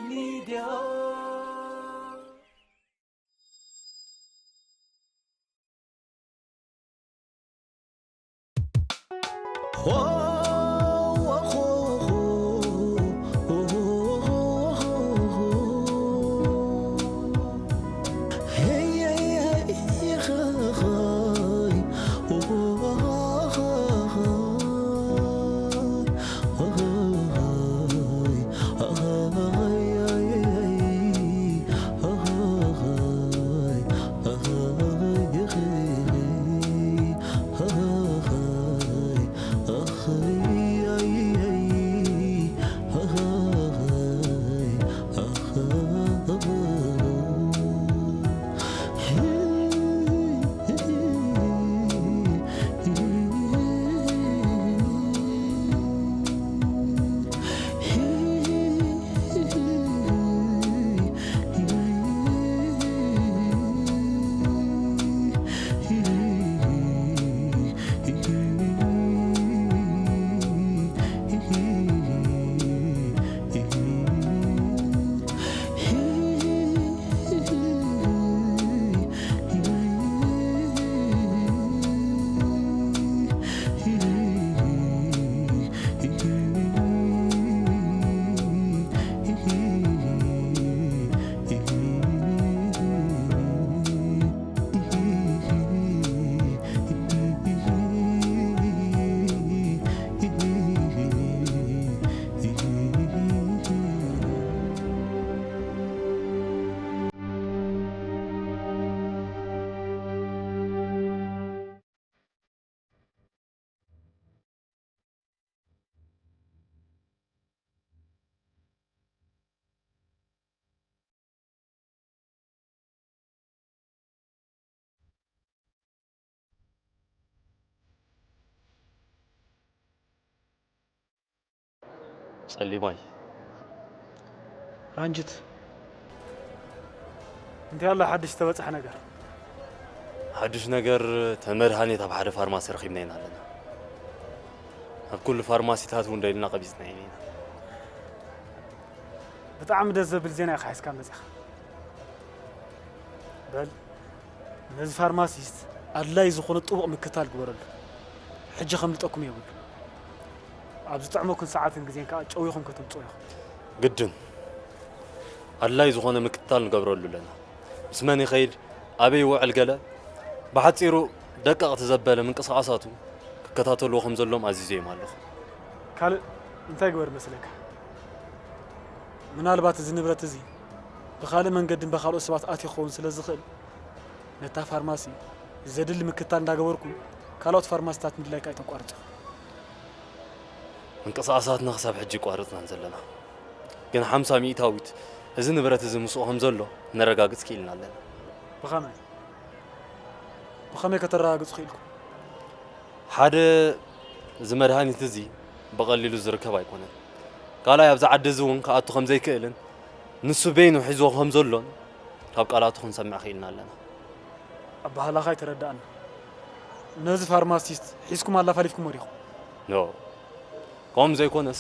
ሚድያ። ጸሊማይ። ራንጅት፣ እንታይ ኣሎ ሓድሽ ተበጻሕ ነገር? ሓድሽ ነገር፣ ተመድሃኒት ኣብ ሓደ ፋርማሲ ረኺብና ኢና ኣለና። ኣብ ኩሉ ፋርማሲታት እውን ደሊና ቀቢጽና ኢና። ብጣዕሚ ደስ ዘብል ዜና ኢኻ ሒዝካ መጺኻ። በል፣ ነዚ ፋርማሲስት ኣድላይ ዝኾነ ጥቡቕ ምክታል ግበረሉ። ሕጂ ከምልጠኩም የብሉ። ኣብ ዝጥዕመኩም ሰዓትን ግዜን ከኣ ጨዊኹም ከተምጽኡ ኢኹም። ግድን። ኣድላይ ዝኾነ ምክትታል ንገብረሉ ኣለና። ምስ መን ይኸይድ፣ ኣበይ ይውዕል ገለ፣ ብሓጺሩ ደቀቕቲ ዘበለ ምንቅስቓሳቱ ክከታተልዎ ከም ዘሎም ኣዚዘዮም ኣለኹ። ካልእ እንታይ ግበር መስለካ? ምናልባት እዚ ንብረት እዚ ብኻልእ መንገድን ብኻልኦት ሰባት ኣትዩ ክኸውን ስለ ዝኽእል፣ ነታ ፋርማሲ ዘድሊ ምክትታል እንዳገበርኩም ካልኦት ፋርማሲታት ምድላይካ ኣይተቋርጽ። ምንቅስቓሳትና ክሳብ ሕጂ ይቋረጽናን ዘለና። ግን ሓምሳ ሚእታዊት እዚ ንብረት እዚ ምስኡ ከም ዘሎ ነረጋግጽ ክኢልና ኣለና። ብኸመይ? ብኸመይ ከተረጋግጹ ክኢልኩም? ሓደ፣ እዚ መድሃኒት እዚ ብቐሊሉ ዝርከብ ኣይኮነን። ካልኣይ፣ ኣብዚ ዓዲ እዚ እውን ክኣቱ ከም ዘይክእልን ንሱ በይኑ ሒዝዎ ከም ዘሎን ካብ ቃላቱ ክንሰምዕ ክኢልና ኣለና። ኣበሃህላኻ ኣይተረድኣና። ነዚ ፋርማሲስት ሒዝኩም ኣላፋሊፍኩሞ ዲኹም? ኖ፣ ከምኡ ዘይኮነስ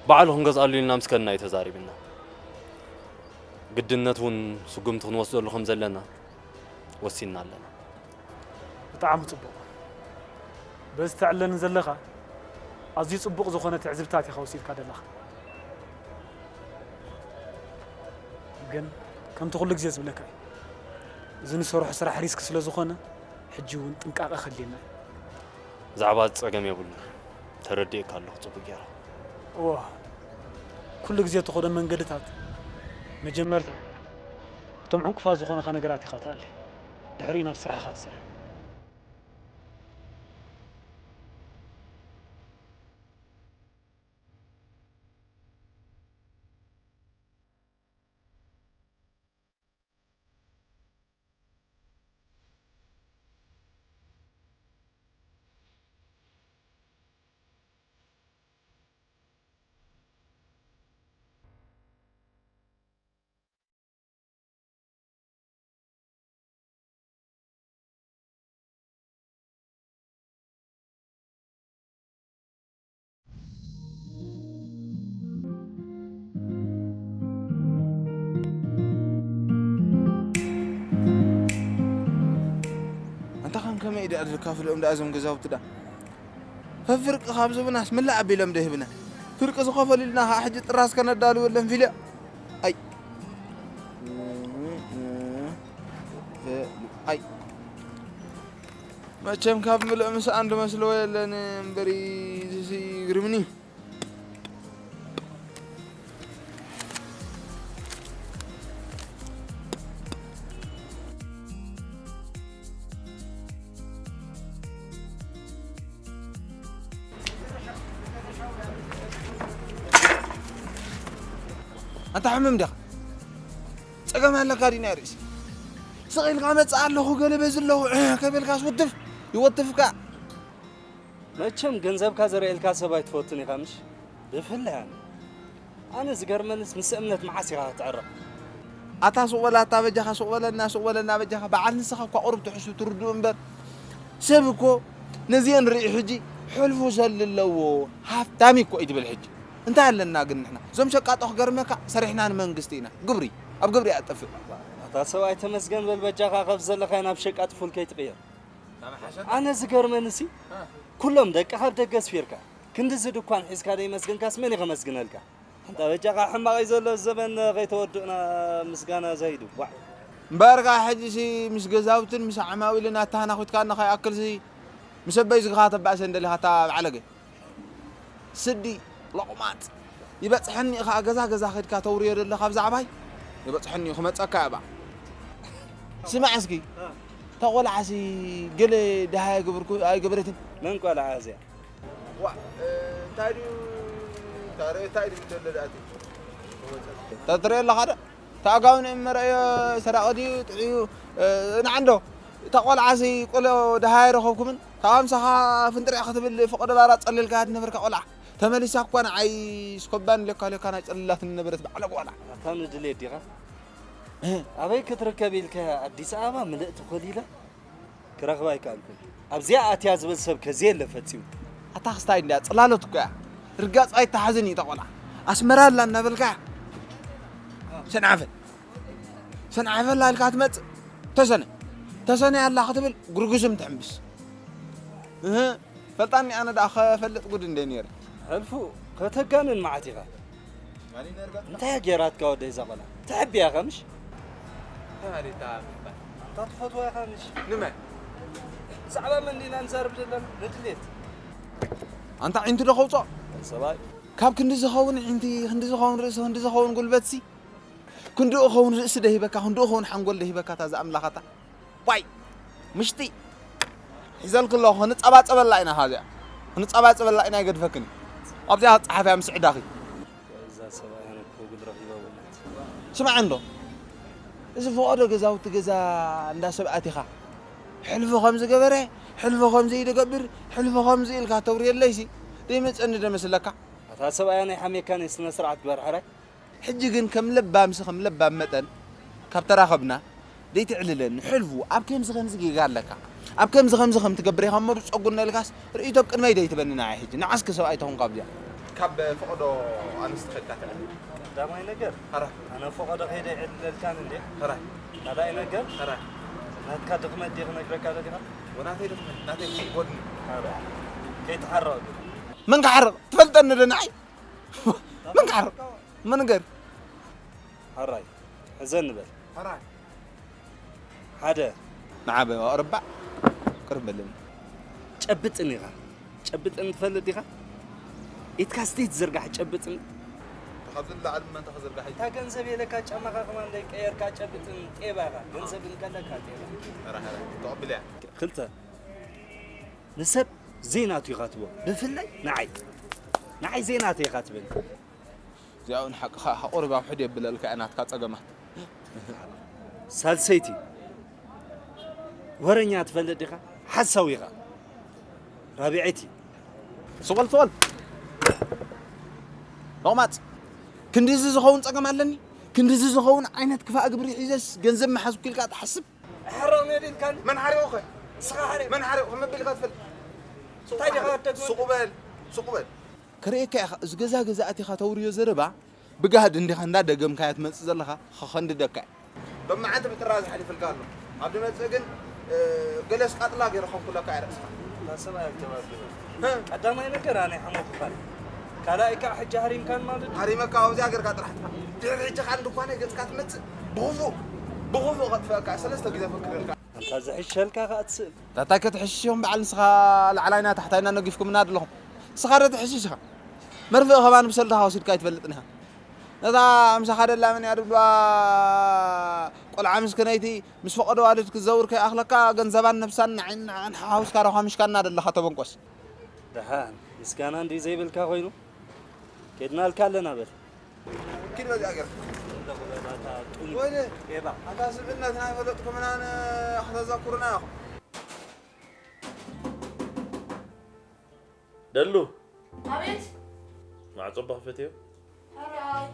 ባዕሉ ክንገዝኣሉ ኢልና ምስ ከድና እዩ ተዛሪብና። ግድነት እውን ስጉምቲ ክንወስደሉ ከም ዘለና ወሲንና ኣለና። ብጣዕሚ ጽቡቕ። በዚ ተዕለኒ ዘለኻ ኣዝዩ ጽቡቕ ዝኾነ ትዕዝብታት ኢኻ ወሲድካ ዘለኻ። ግን ከምቲ ኩሉ ግዜ ዝብለካ እዩ፣ እዚ ንሰርሖ ስራሕ ሪስክ ስለ ዝኾነ ሕጂ እውን ጥንቃቐ ከድልየና እዩ። ብዛዕባ እዚ ጸገም የብሉን። ተረዲኤካ ኣለኹ ጽቡቕ ጌረ። እወ፣ ኩሉ ግዜ እትኸዶ መንገድታት መጀመርታ እቶም ዕንቅፋት ዝኾነኻ ነገራት ኢኻ ትኣሊ። ድሕሪኡ ናብ ስራሕኻ ትሰርሕ። ከመይ ደኣ ዝካፍልኦም ደኣ እዞም ገዛውቲ ደኣ? ፈፍርቂ ካብ ዝብናስ ምላእ ኣቢሎም ዶ ይህብና? ፍርቂ ዝኸፈሉልና ኸዓ ሕጂ ጥራዝ ከነዳልወለን ፊልዮ። ኣይ። ኣይ። መቸም ካብ ምሉእ ምስኣን ዝመስልዎ የለን እምበሪ፣ እዚሲ ይግርምኒ። ኣንታ ሕምም ዲኻ? ጸገም ኣለካ ድዩ ናይ ርእሲ? ስቕ ኢልካ መጽእ ኣለኹ ገለ በዚ ኣለኹ ከበልካስ ውትፍ ይወትፍካ። መቸም ገንዘብካ ዘርእየልካ ሰብ ኣይትፈቱን ኢኻ ምሽ? ብፍላይ ኣነ። ኣነ ዝገርመንስ ምስ እምነት መዓስ ኢኻ ክትዕረቕ? ኣታ ሱቕ በል ኣታ በጃኻ ሱቕ በለና ሱቕ በለና በጃኻ። በዓል ንስኻ እኳ ቁሩብ ትሕሱ ትርድኡ እምበር። ሰብ እኮ ነዚአን ርኢ ሕጂ ሕልፉ ሰሊ ኣለዎ፣ ሃፍታም እኮ እዩ ትብል ሕጂ። እንታይ ኣለና ግን ንሕና? እዞም ሸቃጦ ክገርመካ ሰሪሕና ንመንግስቲ ኢና። ግብሪ፣ ኣብ ግብሪ እያ ትጠፍእ። ኣታ ሰብኣይ ተመስገን በል በጃኻ ካብ ዘለኻዮ ናብ ሸቃጢ ፉል ከይትቕየር። ኣነ ዝገርመንሲ ኩሎም ደቅኻ ኣብ ደገ ኣስፊርካ ክንድዚ ድኳን ሒዝካ ደይመስገንካስ መን እዩ ከመስግነልካ? ኣንታ በጃኻ ሕማቕ እዩ ዘሎ እዚ ዘበን ከይተወድእና ምስጋና ዘይዱ ዋዕ። እምበኣርካ ሕጂሲ ምስ ገዛውትን ምስ ዓማዊልን ኣተሃናኺትካና ከይኣክልሲ ምስ ኣበይ ዝግኻ ተባእሰ እንደሊኻ እታ በዓለገ። ስዲ ሎቕማጽ ይበጽሐኒ ኢኻ ገዛ ገዛ ከድካ ተውርዮ ዘለኻ ብዛዕባይ ይበጽሐኒ እዩ ክመጸካ እባ። ስማዕ እስኪ እታ ቆልዓሲ ገለ ደሃ ኣይገበርኩ ኣይገበረትን። መን ቆልዓ እዚኣ? ዋ እንታይ ድዩ ታረ እንታይ ድዩ ዘሎ ዳኣቲ? ተትሪኦ ኣለኻ ዶ? ተኣጋውን እመረዮ ሰራቂ ድዩ ጥዕዩ ንዓንዶ እታ ቆልዓሲ ቆሎ ደሃ ኣይረኸብኩምን ካብ ኣምሳኻ ፍንጥርዕ ክትብል ፈቐዶ ባራ ጸሊልካ ትነበርካ ቆልዓ ተመሊሳ እኳ ንዓይ ስኮባን ሌካ ሌካ ናይ ጸልላት ነበረት በዓለ ቆልዓ ኣታ ንድሌት ዲኻ ኣበይ ክትርከብ ኢልካ ኣዲስ ኣበባ ምልእቲ ኮሊለ ክረኽባ ኣይከኣልኩን ኣብዚኣ ኣትያ ዝብል ሰብ ከዚ የለ ፈጺሙ ኣታ ክስታይ እንድያ ጽላሎት እኮ እያ ርጋጽ ኣይተሓዝን እዩ እታ ቆልዓ ኣስመራ ኣላ እናበልካ ሰንዓፈ ሰንዓፈ ኣላ ኢልካ ትመጽእ ተሰነ ተሰነ ኣላ ክትብል ጉርጉዝም ትሕምብስ እህ ፈልጣኒ ኣነ ደኣ ከፈልጥ ጉድ እንደ ነይረ ሕልፉ ከተጋንን መዓት ኢኻ እንታይ ጌራትካ ወደይ እዛ ቆልዓ ትሕብያ ኢኻ ምሽ ኣንታ ትፈትዋ ኢኻ ምሽ ንመን ብዛዕባ መን ዲና ንዛርብ ዘለና ንድሌት ኣንታ ዒንቱ ዶ ከውፅኦ ሰብኣይ ካብ ክንዲ ዝኸውን ዒንቲ ክንዲ ዝኸውን ርእሲ ክንዲ ዝኸውን ጉልበትሲ ክንድኡ ኸውን ርእሲ ደሂበካ ክንድኡ ኸውን ሓንጎል ደሂበካ እታ ዝኣምላኻታ ዋይ ምሽጢ ሒዘልክ ኣለኹ ክንጻባጸበላ ኢና ካብዚኣ ክንጻባጸበላ ኢና ኣይገድፈክን ኣብዚኣ ክጸሓፍያ ምስ ዕዳኺ እዛ ሰብኣይ ኣነ እኮ ጉድ ረኺባ በእውነት ስማዕ እንዶ እዚ ፈቐዶ ገዛውቲ ገዛ እንዳ ሰብ ኣቲኻ ሕልፎ ከም ዝገበረ ሕልፎ ከም ዘይደገብር ሕልፎ ከም ዝኢልካ ተውርየለይሲ ደይመጸኒ ዶ መስለካ ኣታ ሰብኣያ ናይ ሓሜካን ስነ ስርዓት ግበር ሕራይ ሕጂ ግን ከም ለባምሲ ከም ለባም መጠን ካብ ተራኸብና ደይትዕልለኒ ሕልፉ ኣብ ከምዚ ከምዚ ጌጋ ኣለካ ኣብ ከምዚ ከምዚ ከም ትገብር ኢኻ እሞ ብፀጉና ኢልካስ ርእይቶ ኣብ ቅድመይ ደይትበኒ ንዓይ ሕጂ ንዓስኪ ሰብኣይ ተኹንካ ኣብዚኣ ካብ ፈቐዶ ኣንስቲ ከድካ ትዕልል ቀዳማይ ነገር ሕራይ ኣነ ፈቐዶ ከይደ ይዕልለልካን እንዴ ሕራይ ካልኣይ ነገር ሕራይ ናትካ ድኽመት ድየ ክነግረካ ደሊኻ ወናተይ ድኽመት ናተይ ክጎድኒ ሕራይ ከይትሓረቕ ግን መን ክሓርቕ ትፈልጠኒ ዶ ንዓይ መን ክሓርቕ መንገር ሕራይ ሕዘ ንበል ሕራይ ሓደ ንዓበ ኣቕርባ ቅርብ በለኒ ጨብጥን ኢኻ ጨብጥን ትፈልጥ ዲኻ ኢትካ ስተይ ትዝርጋሕ ጨብጥን ካብ ዝላዓል መን ተኸዝርጋሕ እታ ገንዘብ የለካ ጫማኻ ከማን ደይቀየርካ ጨብጥን ጤባ ኢኻ ገንዘብ እንከለካ ጤባ ሕራይ ሕራይ ተቐብልያ ክልተ ንሰብ ዘይናቱ ኢኻ ትቦ ብፍላይ ንዓይ ንዓይ ዘይናተ ኢኻ ትብል እዚኣ እውን ሓቅኻ ሓቆርብ ኣብ ሕድ የብለልካ እያ ናትካ ጸገማት ሳልሰይቲ ወረኛ ትፈልጥ ዲኻ ሓሳዊ ኢኻ ራቢዐይቲ ስቆል ስቆል ሎቕማፅ ክንዲዚ ዝኸውን ጸገም ኣለኒ ክንዲዚ ዝኸውን ዓይነት ክፋእ ግብሪ ሒዘስ ገንዘብ መሓዝኩ ኢልካ ትሓስብ ሕራቕ ነዲልካን መን ሓሪቑ ኸ ንስኻ ሓሪቕ መን ሓሪቑ ከመቢልካ ትፈልጥ እንታይ ዲኻ ትደግሞ ሱቕ በል ሱቕ በል ከርእየካ ኢኻ እዚ ገዛ ገዛ ኣቲኻ ተውርዮ ዘረባ ብጋህዲ እንዲኻ እንዳደገምካያ ትመጽእ ዘለኻ ኸኸንድደካ እየ ሎማዓንቲ ብጥራዝ ሓሊፍልካ ኣሎ ኣብ ዝመጽእ ግን ገለስ ቃጥላ ገይረ ኸንኩለካ እየ ርእስኻ። እታ ሰብኣይ ኣገባብ ግበር። እ? ቀዳማይ ነገር ኣነ ይሓመኩኻን። ካልኣይ ከዓ ሕጂ ሃሪምካን ማለት እዩ። ሃሪመካ ኣብዚኣ ገይርካ ጥራሕ ጥፋእ። ድሕሪ ሕጂ ከዓ ንድኳነይ ገጽካ ትመጽእ ብኽፉእ፣ ብኽፉእ ከጥፍአካ እየ ሰለስተ ግዜ ፈክረልካ። ኣንታ ዝሕሸልካ ከዓ ትስእል። ታታይ ከትሕሽዮም በዓል ንስኻ ላዕላይና ታሕታይና ነጊፍኩምና ኣለኹም። ንስኻ ዶ ትሕሽሽ ኢኻ? መርፍእ ኸባን ብሰልድኻ ወሲድካ ኣይትፈልጥን ኢኻ። ነታ ምሳኻ ደላ መን እያ ድብልዋ ቆልዓ ምስክነይቲ ምስ ፈቐዶ ዋልድ ክትዘውር ከይኣኽለካ ገንዘባን ነብሳን ንዓይን ንዓን ሓውስካ ዶ ካሚሽካና ደለኻ ተበንቆስ። ደሓን ምስጋና እንዲ ዘይብልካ ኮይኑ ኬድናልካ ኣለና በል። ኪድ በዚኣ ገር። ወይኔ፣ ኤባ። ኣታ ስብእነት ናይ ፈለጥኩምናን ከተዘኩሩና ኢኹም። ደሉ። ኣቤት። ማዕጾ እባ ክፈትዮ። ሕራይ።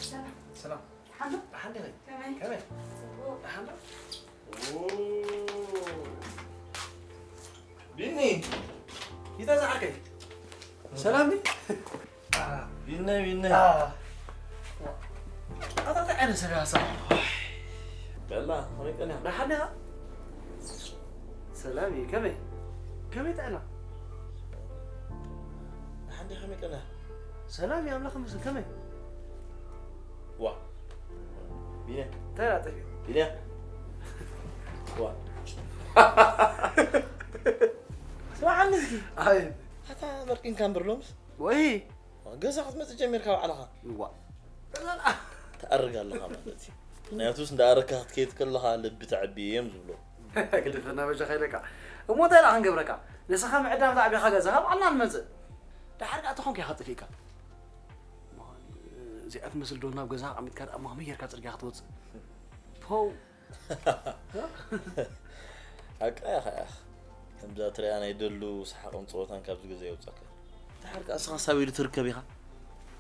ሰላም። ሰላም። ደሓን ዶ? ደሓን ዲኺ? ከመይ? ከመይ? ጽቡቕ። ደሓን ዶ? ኦ። ቢኒ። ይታ ዝዓርከይ። ሰላም ዲ? ቢነ፣ ቢነ። ኣታ እንታይ ዓይነት ሰብ ኢኻ? በላ፣ ከመይ ቀኒኻ? ደሓን ዲኻ? ሰላም እዩ፣ ከመይ? ከመይ ጥዕና? ደሓን ዲኻ? ከመይ ቀኒኻ? ሰላም እዩ፣ ኣምላኽ ይመስገን፣ ከመይ? ዋ። ቢነ። እንታይ ደኣ ጠፊኡ? ቢነ። ዋ። ስምዓኒ እስኪ። ኣይ። ኣታ መርቂንካ እምበር ሎምስ? ወይ። ገዛ ክትመጽእ ጀሚርካ ባዕልኻ። እዋ። ትኣርግ ኣለኻ ማለት እዩ። ምኽንያቱስ እንዳኣረግካ ክትከይድ ከለኻ ልቢ ተዕቢ እዮም ዝብሉ። ግድፈና በጃኻ ኢለካ። እሞ እንታይ ደኣ ክንገብረካ? ንስኻ ምዕዳም ተዕቢኻ ገዛኻ ባዕልና ንመጽእ። ደሓር ከኣ ተኾንካ ኢኻ ጠፊእካ። እዚኣ ትመስል ዶ ናብ ገዛኻ ኣቐሚጥካ ደኣ ማሚ ጌርካ ጽርግያ ክትወጽእ? ፖው። ሓቃ ኢኻ ኢኻ። ከምዛ ትሪኣ ናይ ደሉ ሰሓቕን ጸወታን ካብዚ ገዛ የውጻካ። ድሓር ከኣ ንስኻ ሳብ ኢሉ ትርከብ ኢኻ።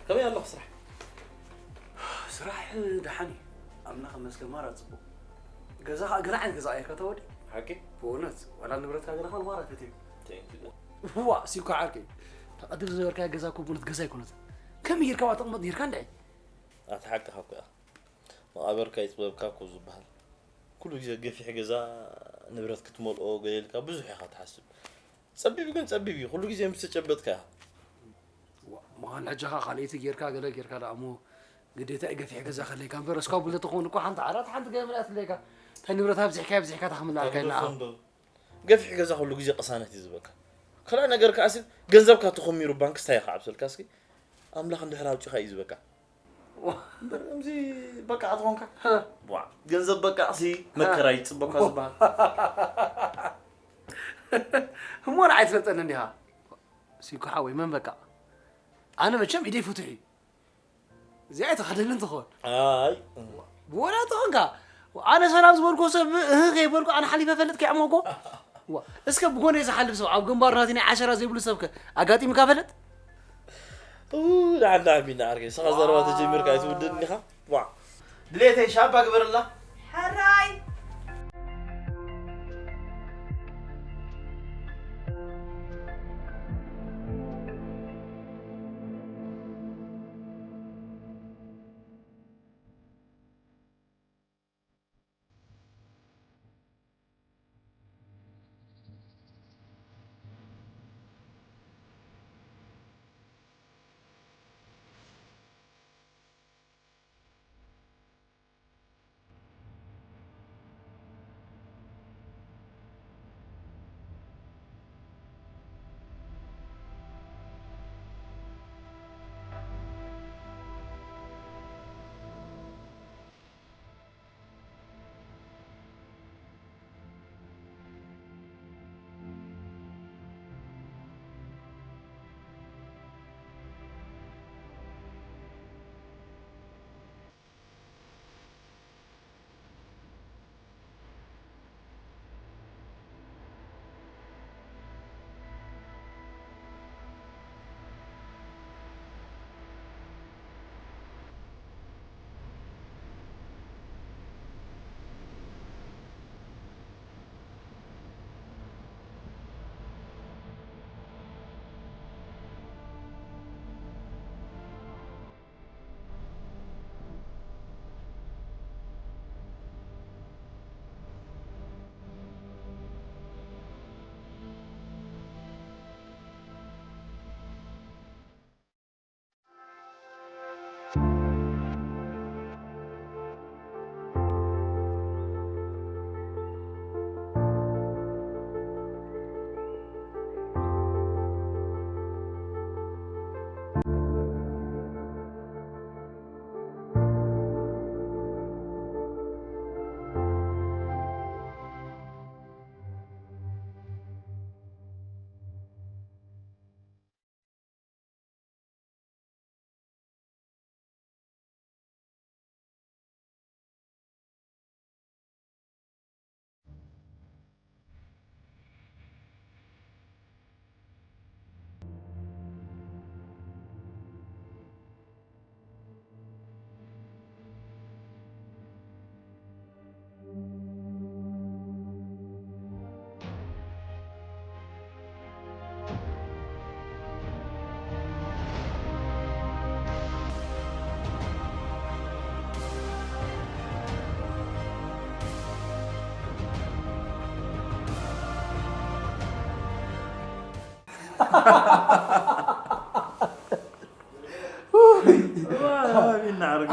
ከመይ ኣለኹ ስራሕ? ስራሕ ደሓን እዩ። ኣምላኽ ይመስገን ማራ ጽቡቕ። ገዛ ኸኣ ገለ ዓይነት ገዛ ቀይርካ ተወዲ። ሓቂ? ብእውነት፣ ዋላ ንብረትካ ገለ ኸኣ ማራ ተትዩ። Thank you። ዋ፣ ሲብካ ዓርከይ። ተቐድም ዝነበርካዮ ገዛ እኮ ብእውነት ገዛ ኣይኮነትን። ከመይ ጌርካ እባ ተቕመጥ ኔርካ እንድዒ? ኣታ ሓቅኻ እኮ ኢኻ። መቓብርካ ይጥበብካ እኮ ዝበሃል። ኩሉ ግዜ ገፊሕ ገዛ ንብረት ክትመልኦ ገለ ኢልካ ብዙሕ ኢኻ ትሓስብ። ጸቢብ ግን ጸቢብ እዩ። ኩሉ ግዜ ምስ ተጨበጥካ ኢኻ። ዋ፣ ምዃን ሕጂ ኸኣ ካልኣይቲ ጌርካ ገለ ጌርካ ደኣ እሞ ግዴታ እዩ ገፊሕ ገዛ ከድልየካ እምበር እስካብ ብልተ ትኸውን እኮ ሓንቲ ዓራት ሓንቲ ገመል እያ ትድልየካ። እንታይ ንብረት ኣብዚሕካ ኣብዚሕካ ታኽምልኣልካ ኢና። ተግደፎ እንዶ። ገፊሕ ገዛ ኩሉ ግዜ ቅሳነት እዩ ዝበካ። ካልኣይ ነገር ከኣ ሲ ገንዘብካ ተኾሚሩ ባንክ ስታይ ይኸዓብሰልካ እስኪ ኣምላኽ እንድሕር ኣውጺኻ እዩ ዝበካ። እምበር ከምዚ በቃ ትኾንካ። ዋ፣ ገንዘብ በቃ ሲ መከራ ይጽበካ ዝበሃል። እሞ ንዓይ ትፈልጠኒ እንዲኻ? ሲኩ ሓወይ መን በቃ? ኣነ መቸም ኢደይ ፍቱሕ እዩ። እዚኣ ኣይትኸደልን ትኾን። ኣይ። ብወላ ትኾንካ። ኣነ ሰላም ዝበልኮ ሰብ እህ ከይበልኩ ኣነ ሓሊፈ ፈልጥ ከይዕመጎ። ዋ፣ እስከ ብጎነይ ዝሓልፍ ሰብ ኣብ ግንባር ናቲ ናይ ዓሸራ ዘይብሉ ሰብከ ኣጋጢምካ ፈልጥ? ኡ፣ ደሓን ደሓን ቢና ዓርከይ፣ ንስኻ ዘረባ ተጀሚርካ ኣይትውድእን ኢኻ። ዋ። ድሌተይ ሻባ ግበርላ። ሕራይ።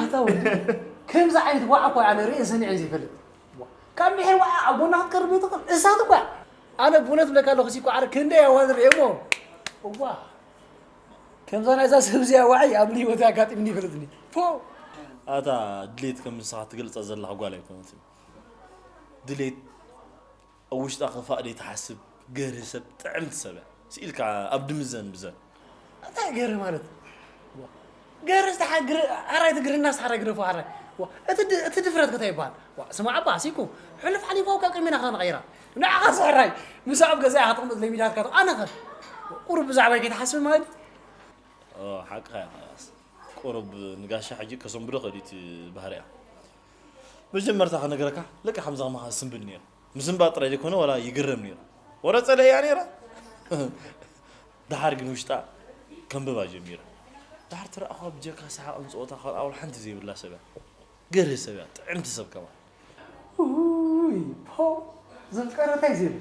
ኣታ ወዲ፣ ከምዚ ዓይነት ዋዕ እኮ ኣነ ርእየ ሰሚዐ ዘይፈልጥ። ካብ ምሒር ዋዕ ኣብ ጎና ክትቀርብ ይትኽእል፣ እሳት እኮ እያ። ኣነ ብእውነት ብለካ ኣለኹ፣ ሲ እኮ ኣረ ክንደይ ኣዋን ርእየ እሞ። እዋ፣ ከምዛ ናይዛ ሰብ እዚኣ ዋዒ ኣብ ህይወት ኣጋጢምኒ ይፈልጥኒ። ፎ! ኣታ ድሌት ከም ንስኻ ትገልጻ ዘለኻ ጓል ኣይኮነትን። ድሌት ኣብ ውሽጣ ክፋእ ደይትሓስብ ገርህ ሰብ፣ ጥዕምቲ ሰብ እያ። ስኢልካ ኣብ ድምዘን ብዘን። እንታይ ገርህ ማለት? ገርህ ዝተሓግር ኣራይ ትግርና ሓራይ ግደፎ ሓራይ። ዋ፣ እቲ ድ-፣ እቲ ድፍረት ከታይ ይበሃል? ዋ፣ ስማዕ ኣባ፣ ሲኩ፣ ሕሉፍ ሓሊፉ ካብ ቅድሜና ክና ንቐይራ። ንዓኻ ስሕራይ፣ ምስ ኣብ ገዛይ ክትቕመጥ ለሚዳትካ፣ ኣነ ኸ? ቁሩብ ብዛዕባይ ከይትሓስብ ማለት? ኦ፣ ሓቅኻ ኢኻ። ቁሩብ ንጋሻ ሕጂ ከሰንብዶ ከዲት ባህሪያ። መጀመርታ ክነግረካ፣ ልክዕ ከምዛ ከማኻ ስንብድ ነይሩ። ምስንባጥ ጥራይ ዘይኮነ፣ ዋላ ይግረም ነይሩ። ወረ ጸለያ ነይራ። ደሓር ግን ውሽጣ ከንብባ ጀሚራ። ደሓር ትረኣኻ ብጀካ ሰሓቕን ጸወታ ካልእ ኣውል ሓንቲ ዘይብላ ሰብ እያ። ገርህ ሰብ እያ፣ ጥዕምቲ ሰብ ከማን። ውይ፣ ፖ፣ ዘፍቀረታይ ዝብል።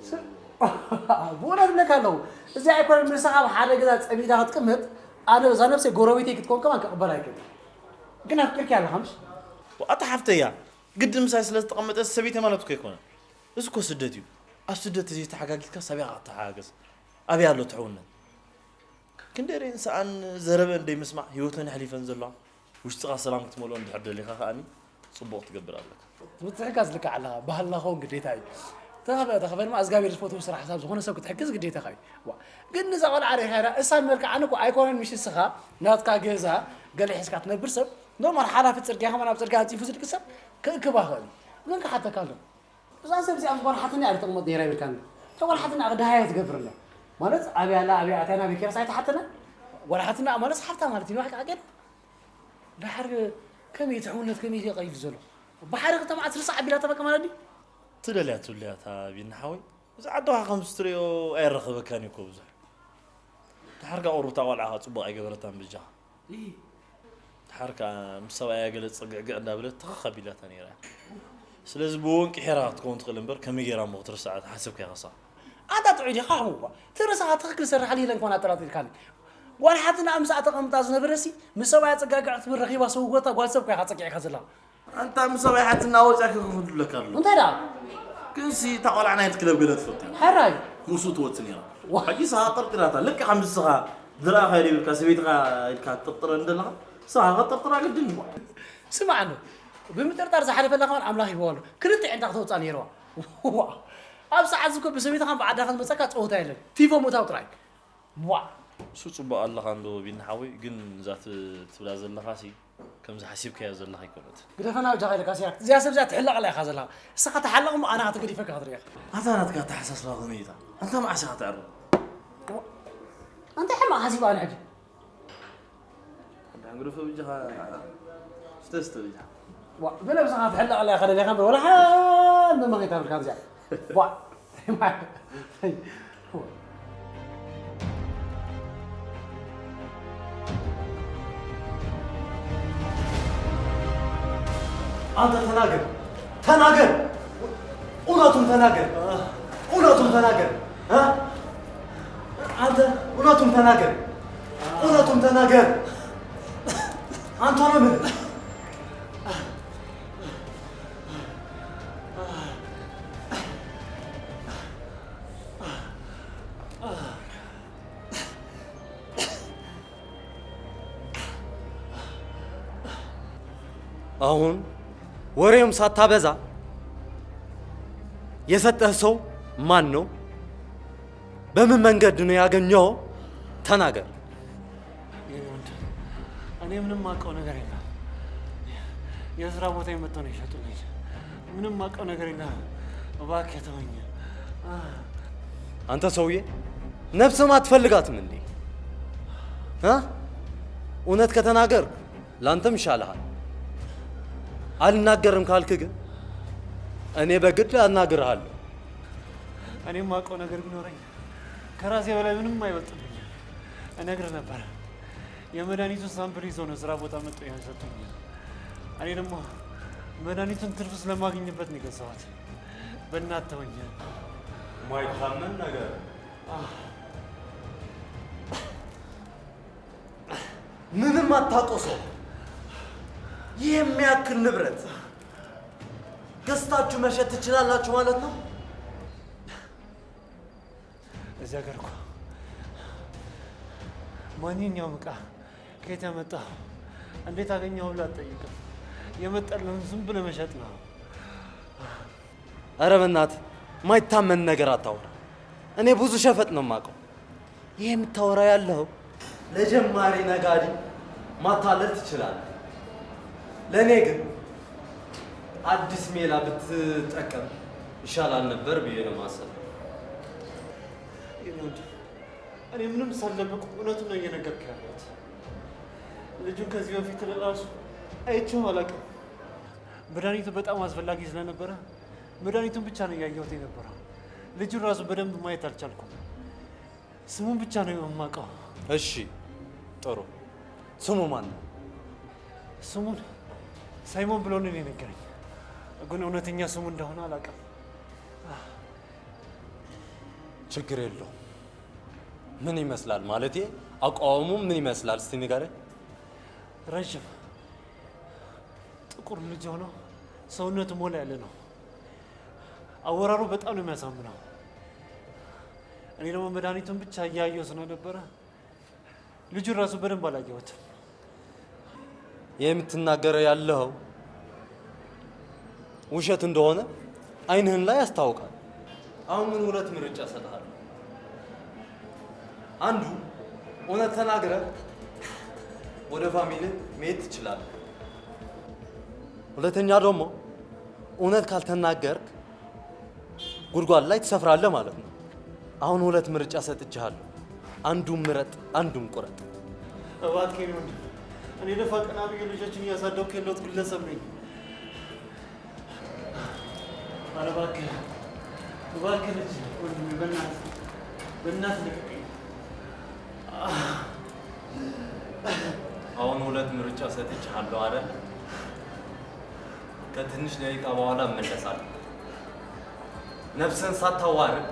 ስ-፣ ብእውነት እብለካ ኣለኹ፣ እዚ ኣይኮነን ምሳኻ ኣብ ሓደ ገዛ ጸሚዳ ክትቅመጥ፣ ኣነ እዛ ነብሰይ ጎረቤተይ ክትኮን ከማን ክቕበል ኣይክእልን። ግን ኣፍቂርኪ ኣለኻ ምሽ? ኣታ ሓፍተያ፣ ግዲ ምሳይ ስለ ዝተቐመጠት ሰበይቲ ማለት እኮ ኣይኮነን። እዚ እኮ ስደት እዩ። ኣብ ስደት ተዘይተሓጋጊዝካ ሳቢኻ ክትተሓጋገዝ። ኣበይ ኣሎ ትሕውነት? ክንደይ ርእየን ሰኣን ዘረበን ደይ ምስማዕ ህይወተን ኣሕሊፈን ዘለዋ። ውሽጥኻ ሰላም ክትመልኦ እንድሕር ደሊኻ ከኣኒ ጽቡቕ ትገብር ኣለካ። ምትሕጋዝ ልክዕ ኣለኻ። ባህልና ክኸውን ግዴታ እዩ። ተኸፈ-፣ ተኸፈ ድማ እግዚኣብሔር ዝፈትዎ ስራሕ ሓሳብ ዝኾነ ሰብ ክትሕግዝ ግዴታኻ እዩ። ዋ፣ ግን ንዛ ቆልዓ ርኢኻ ኢላ እሳ መልክዓ እኮ ኣይኮነን ምሽ እስኻ ናትካ ገዛ ገለ ሒዝካ ትነብር ሰብ ኖርማል ሓላፊ ጽርግያ ከማን ኣብ ጽርግያ ኣንጺፉ ዝድቅስ ሰብ ክእክባ ይኽእል እዩ። ግን ክሓተካ ኣሎ። እዛ ሰብ እዚኣ ምስ ጓል ሓትነይ እያ ተቕመጥ ነይራ ይብልካኒ። እታ ጓል ሓትነይ ደሃያ ትገብር ኣላ። ማለት ኣበይ ኣላ፣ ኣበይ ኣትያ፣ ናበይ ከይዳስ ኣይትሓተና። ጓል ሓትና ማለት ሓፍታ ማለት እዩ፣ ንባዕልካ ሓቂ። ደሓር ከመይ እቲ ሕውነት ከመይ እዩ ቀይዱ ዘሎ? ብሓደ ክልተ መዓልቲ ርስዕ ኣቢላ ተበቃ ማለት ድዩ? ትደልያ ትብልያ እታ ቢኒ ሓወይ። እዚ ዓድኻ ከም ዝትርእዮ ኣይረኸበካን እዩ እኮ ብዙሕ። ደሓር ከኣ ቁሩብ እታ ቆልዓ ከኣ ጽቡቕ ኣይገበረታን በጃኻ። እይ። ደሓር ከኣ ምስ ሰብኣያ ገለ ጽግዕግዕ እንዳበለት ተኸኽ ኣቢላታ ነይራ እያ። ስለዚ ብወንቂ ሒራ ክትከውን ትኽእል እምበር ከመይ ገይራ እሞ ክትርስዓ ትሓስብ ከይኸሳ። ኣንታ ጥዑይ ዲኻ ሓወዋ? እቲ ርእስኻ ትኽክል ዝሰርሓሉ የለን ኮን ኣጠራጢርካኒ። ጓል ሓትና ምስኣ ተቐምጣ ዝነበረሲ ምስ ሰብኣያ ጽጋግዕ ክትብል ረኺባ ሰውጎታ ጓል ሰብ እኮ ኢኻ ጸጊዕካ ዘለኻ። ኣንታ ምስ ሰብኣይ ሓትና ወጺኣ ክኽፍል ዝብለካ ኣሎ። እንታይ ደኣ? ግንሲ እታ ቆልዓ ናይቲ ክለብ ገለ ትፈቱ እያ። ሕራይ። ምስኡ ትወጽእ ነይራ። ዋ። ሕጂ ንስኻ ጠርጢራታ። ልክዕ ከምዚ ንስኻ ዝረኣኻዮ ዘይብልካ ሰበይትኻ ኢልካ ትጥርጥረን ዘለኻ፣ ንስኻ ከኣ ክትጥርጥራ ግድን እዩ። ስማዕ ኣሎ። ብምጥርጣር ዝሓለፈላ ከማን ኣምላኽ ይህቦ ኣሎ። ክልተ ኣዒንታ ክተውጽኣ ነይርዋ። ዋ። ኣብ ሰዓት እዚ እኮ ብሰበይትኻን ብዓዳኻን ዝመጸካ ጸወታ የለን። ቲፎ ምእታው ጥራይ። ዋ! እሱ ጽቡቕ ኣለኻ እንዶ ቢኒ ሓወይ፣ ግን እዛ ት-፣ ትብላ ዘለኻሲ ከምዚ ሓሲብካዮ ዘለኻ ኣይኮነትን። ግደፈና በጃኻ ኢለካ ሲራክ። እዚኣ ሰብ እዚኣ ትሕለቐላ ኢኻ ዘለኻ። እስኻ ተሓለቕ እሞ ኣነ ኸኣ ተገዲፈካ ክትርእየኻ። ኣታ ናትካ ኣተሓሳስባ ከመይ እዩ እታ? ኣንታ መዓስ ኢኻ ተዕርቕ? ዋ! ኣንታይ ሕማቕ ሓሲብ ኣነ ሕጂ? ዳንግዶ ፈብጃኻ ስተ ስተ ብጃ። ዋ፣ ብነብስኻ ትሕለቕ ኣለኻ ደሊኻ እምበር፣ ወላ ሓንቲ መመኺት ኣብልካ እዚኣ። ዋ። ኣንተ ተናገር፣ ተናገር፣ እውነቱን ተናገር፣ እውነቱን ተናገር። እ? ኣንተ እውነቱን ተናገር፣ እውነቱን ተናገር። ኣንቶኖ ምን አሁን ወሬውም ሳታበዛ የሰጠህ ሰው ማን ነው? በምን መንገድ ነው ያገኘው? ተናገር። የኔ ወንድም፣ እኔ ምንም ማውቀው ነገር የለም። የስራ ቦታ የመጣው ነው የሸጡልኝ። ምንም ማውቀው ነገር የለም። እባክህ ተወኝ። አንተ ሰውዬ፣ ነፍስም አትፈልጋትም እንዴ? እ? እውነት ከተናገር ላንተም ይሻልሃል። አልናገርም ካልክ ግን እኔ በግድ አናግርሃለሁ። እኔም ማውቀው ነገር ቢኖረኝ ከራሴ በላይ ምንም አይበልጥብኝም። እነግርህ ነበር። የመድኃኒቱን ሳምፕል ይዘው ነው ስራ ቦታ መጥተው የሰጡኝ። እኔ ደግሞ መድኃኒቱን ትርፍ ስለማግኝበት ነው የገዛኋት። በእናትህ ተወኝ። ማይታመን ነገር። ምንም አታውቀው ሰው ይህ የሚያክል ንብረት ገዝታችሁ መሸጥ ትችላላችሁ ማለት ነው? እዚህ ሀገር እኮ ማንኛውም እቃ ከየት ያመጣው እንዴት አገኘው ብሎ አትጠይቅም። የመጣልህን ዝም ብለህ መሸጥ ነው። ኧረ በእናትህ ማይታመን ነገር አታውራ። እኔ ብዙ ሸፈጥ ነው የማውቀው። ይሄ የምታወራ ያለው ለጀማሪ ነጋዴ ማታለል ትችላለህ። ለእኔ ግን አዲስ ሜላ ብትጠቀም ይሻላል ነበር ብዬ ነው የማስበው። የኔ ወንድም፣ እኔ ምንም ሳልደብቅ እውነቱን ነው እየነገርኩህ ያለሁት። ልጁን ከዚህ በፊት ለራሱ አይቼው አላውቅም። መድኃኒቱ በጣም አስፈላጊ ስለነበረ መድኃኒቱን ብቻ ነው እያየሁት የነበረው። ልጁን ራሱ በደንብ ማየት አልቻልኩም። ስሙን ብቻ ነው የማውቀው። እሺ፣ ጥሩ። ስሙ ማን ነው? ስሙን ሳይሞን ብሎ ነው የነገረኝ። ግን እውነተኛ ስሙ እንደሆነ አላውቅም። ችግር የለውም። ምን ይመስላል? ማለቴ አቋሙ ምን ይመስላል? እስቲ ንገረኝ። ረዥም ጥቁር ልጅ ሆኖ ሰውነቱ ሞላ ያለ ነው። አወራሩ በጣም ነው የሚያሳምነው። እኔ ደግሞ መድኃኒቱን ብቻ እያየሁ ስለነበረ ልጁን ራሱ በደንብ አላየሁትም። የምትናገረው ያለኸው ውሸት እንደሆነ አይንህን ላይ ያስታውቃል። አሁን ግን ሁለት ምርጫ እሰጥሃለሁ። አንዱ እውነት ተናግረህ ወደ ፋሚሊ መሄድ ትችላለህ። ሁለተኛ ደግሞ እውነት ካልተናገርክ ጉድጓድ ላይ ትሰፍራለህ ማለት ነው። አሁን ሁለት ምርጫ ሰጥቼሃለሁ። አንዱን ምረጥ፣ አንዱን ቁረጥ። እባክህ የኔ ወንድም፣ እኔ ደፋ ቀና ብዬ ልጆችን እያሳደግኩ ያለሁት ግለሰብ ነኝ። ኧረ እባክህ፣ እባክህ ልጅ ወንድሜ፣ በእናትህ፣ በእናትህ ልቀቀኝ። አሁን ሁለት ምርጫ ሰጥቼሃለሁ አይደል? ከትንሽ ደቂቃ በኋላ እመለሳለሁ። ነፍስን ሳታዋርድ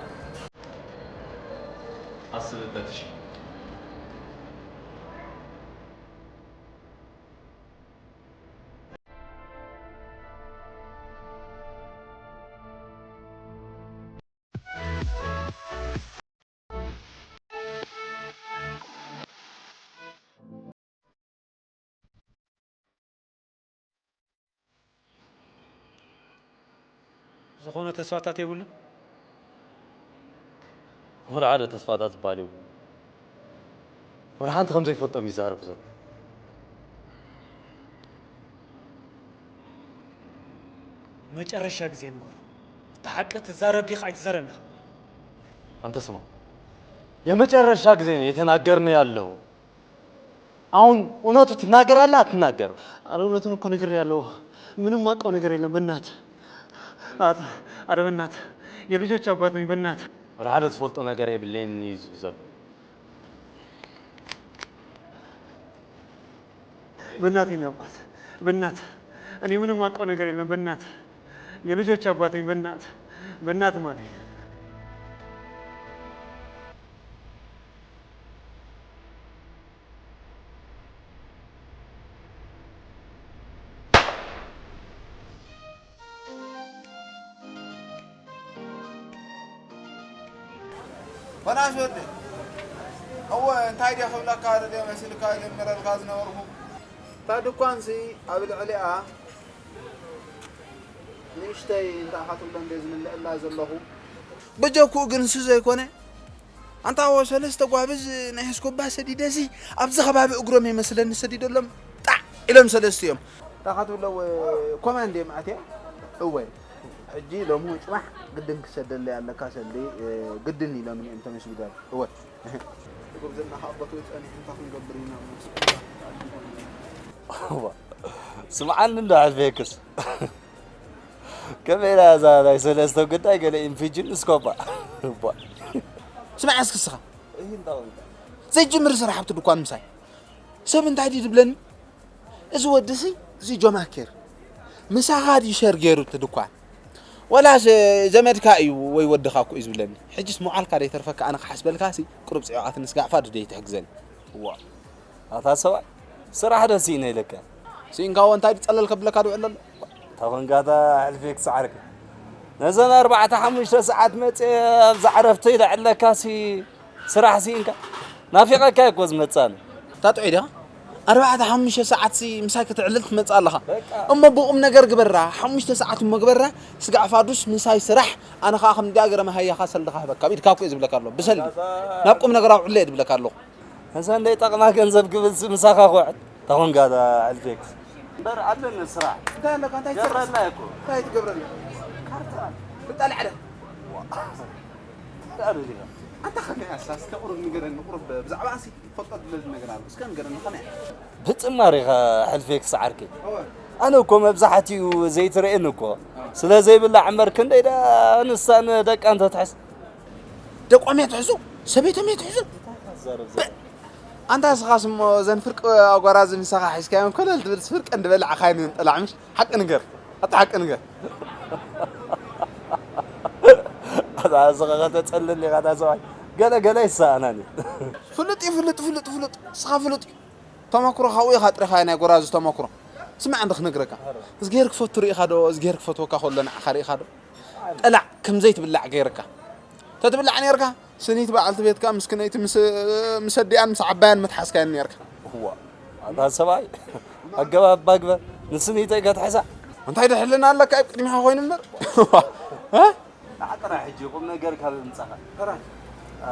አስብበት፣ እሺ? ዝኾነ ተስፋታት የብሉን? ወላ ሓደ ተስፋታት ዝበሃል የብሉን። ወላ ሓንቲ ከም ዘይፈልጦም ይዛረብ ዘሎ። መጨረሻ ግዜ ንገሮ። እቲ ሓቂ ትዛረብ ዲኻ ኣይትዛረብን ኢኻ? አንተ ስማ፣ የመጨረሻ ጊዜ ነው የተናገርን ያለው። አሁን እውነቱ ትናገራለህ አትናገርም? አረ እውነቱን እኮ ነግሬያለሁ። ምንም ማውቀው ነገር የለም። በእናትህ አረ፣ አረ በእናትህ የልጆች አባት ነኝ። በእናትህ ወደ ሓደ ዝፈልጦ ነገር የብለይን እዩ ዝብል ዘሎ። በእናትህ ነው አባት። በእናትህ እኔ ምንም ማውቀው ነገር የለም። በእናትህ የልጆች አባት ነኝ። በእናትህ፣ በእናትህ ማለት ነው። ዮናስ ወደይ፣ እወ፣ እንታይ ድየ ክብለካ፣ ርድዮ መሲልካ ጀሚረልካ ዝነበርኩ። እታ ድኳንሲ ኣብ ልዕሊኣ ንእሽተይ እንታይ ኢኻ ትብሎ እንደ ዝምልእላ ዘለኹ። በጃኩ ግን እሱ ዘይኮነ፣ ኣንታ ወ ሰለስተ ጓብዝ ናይ እስኮባ ሰዲደሲ ኣብዚ ከባቢ እግሮም ይመስለኒ ሰዲደሎም ጣዕ ኢሎም ሰለስቲኦም። እንታይ ኢኻ ትብሎ፣ ኮማንድ እዮም ኣትዮም። እወ። ሕጂ ሎሚ ጽባሕ ግድን ክሰደለይ ኣለካ ሰልዲ፣ እ፣ ግድን ኢሎም እዮም እቶም ስቢዳር። እወ። ጉብዝና ካብ ቦትኡ ጸኒሑ እንታይ ክንገብር ኢና? እዋ፣ ስምዓኒ እንዶ ሕልፌክስ። ከመይ ኢላ እዛ ናይ ሰለስተ ጉዳይ ገለ ኢንፊጅን ስኮፓ? እባ። ስማዕ እስኪ እስኻ። እይ፣ እንታይ ኾንካ? ዘይጅምር ስራሕ ኣብቲ ድኳን ምሳይ። ሰብ እንታይ ድዩ ዝብለኒ? እዚ ወዲ ሲ፣ እዚ ጆማኬር ምሳኻ ድዩ ሸር ገይሩ እቲ ድኳን? ወላስ ዘመድካ እዩ ወይ ወድኻ እኮ እዩ ዝብለኒ። ሕጅስ መዓልካ ደይተርፈካ ኣነ ክሓስበልካ ሲ፣ ቁሩብ ጽዑቓት ንስጋዕ ፋዱ ደይትሕግዘኒ። ዋ፣ ኣታ ሰብኣይ፣ ስራሕ ዶ ስኢነ ኢለካ? ስኢንካዎ እንታይ ድጸለል ከብለካ ድውዕል ኣሎ? ተኾንካታ ሕልፊ ክሰዓርካ። ነዘን ኣርባዕተ ሓሙሽተ ሰዓት መጽየ ኣብዛ ዕረፍተይ ደዕለካ ሲ፣ ስራሕ ስኢንካ? ናፊቐካ እኮ ዝመጻኒ። እታ ጥዑይ ዲኻ? ኣርባዕተ ሓሙሽተ ሰዓት ሲ ምሳይ ከተዕልል ትመጽእ ኣለኻ። በቃ። እሞ ብቑም ነገር ግበራ፣ ሓሙሽተ ሰዓት እሞ ግበራ፣ ስጋዕ ፋዱስ ምሳይ ስራሕ፣ ኣነ ኸኣ ከም ዲኣ ገረ መሃያኻ ሰልድኻ ህበካ፣ ኢድካ እኮ እዩ ዝብለካ ኣሎ። ብሰልዲ። በቃ። ናብ ቁም ነገር ኣውዕሎ እየ ዝብለካ ኣለኹ። እዛ እንደ ጠቕማ ገንዘብ ክብል ሲ ምሳኻ ክውዕል። ተኾንካ እታ ሕልፌክስ። እምበር ኣለኒ ስራሕ። እንታይ ኣለካ? እንታይ ትሰርሕ? ገብረላ እኮ። እንታይ ትገብረላ? ካርታ። ብጣልዕ ደ። ኣንታ ኸመይ ኣሳ፣ እስከ ቁሩብ ንገረኒ፣ ቁሩብ ብዛዕባ ኣሲ ትፈልጦ ድለ ነገር ኣሎ። እስከ ንገረኒ ኸመይ? ብጽማር ኢኻ ሕልፌክስ ዓርከይ። እወ። ኣነ እኮ መብዛሕትኡ ዘይትርእየኒ እኮ። ስለ ዘይብላዕ እምበር ክንደይ ደኣ ንሳ ንደቃ እንተትሕዝ። ደቆም እየ ትሕዙ፣ ሰበይቶም እየ ትሕዙ። ዘርብ ዘርብ። ኣንታ እስኻስ እሞ እዘን ፍርቂ ኣጓራዚ ምሳኻ ሒዝካዮም ኮለል ትብል ፍርቂ እንድበላዕኻየን እየን ጠላዕ ምሽ? ሓቂ ንገር፣ ኣታ ሓቂ ንገር። ኣታ እስኻ ከተጸልል ኢኻ እታ ሰብኣይ። ገለ ገለ ይሰኣናኒ። ፍሉጥ እዩ፣ ፍሉጥ፣ ፍሉጥ፣ ፍሉጥ። እስኻ ፍሉጥ እዩ። ተመክሮ ካብኡ ኢኻ ኣጥሪኻዮ፣ ናይ ጎራዙ ተመክሮ። ስማዕ እንዶ ክነግረካ። እዝግሄር ክፈቱ ርኢኻ ዶ? እዝግሄር ክፈትወካ ከሎ ንዓኻ ርኢኻ ዶ? ጠላዕ ከም ዘይትብላዕ ገይርካ። ተትብላዕ ነይርካ፣ ስኒት በዓልቲ ቤትካ ምስክነይቲ ምስ፣ ምስ ኣዲኣን ምስ ዓባያን ምትሓዝካየን ነይርካ። እዋ፣ ኣታ ሰብኣይ፣ ኣገባብ ባግበር፣ ንስኒተይ ከትሕዛ። እንታይ ድሕልና ኣለካ ኣብ ቅድሚኻ ኮይኑ እምበር? እ? ንዓ ጥራይ ሕጂ ቁም ነገር ካብ ምጻኻ። ጥራይ። እ፣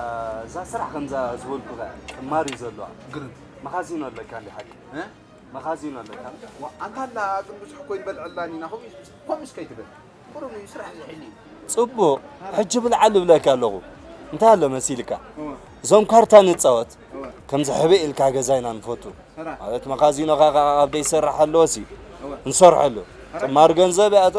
እዛ ስራሕ ከምዛ ዝበልኩኻ ጥማር እዩ ዘለዋ። ግርም። መኻዚኖ ኣለካ እንዲ ሓቂ? እ? መኻዚኖ ኣለካ? ዋ፣ ኣንታ ኣላ ግን ብዙሕ እኮ ይበልዐላኒ ኢና፣ ከምኡ፣ ከምኡ እስከ ኣይትበል። ቁሩብ እዩ ስራሕ ዝሕል እዩ። ጽቡቕ። ሕጂ ብልዓል እብለካ ኣለኹ። እንታይ ኣሎ መሲልካ? እወ። እዞም ካርታ ንጻወት። እወ። ከምዚ ሕብእ ኢልካ ገዛ ኢና ንፈቱ። ሰራሕ። ማለት መኻዚኖኻ ኸዓ ኣብ ደይ ይሰርሕ ኣለዎ ሲ። እወ። ንሰርሐሉ። ሰራሕ። ጥማር ገንዘብ እያ፣ እቶ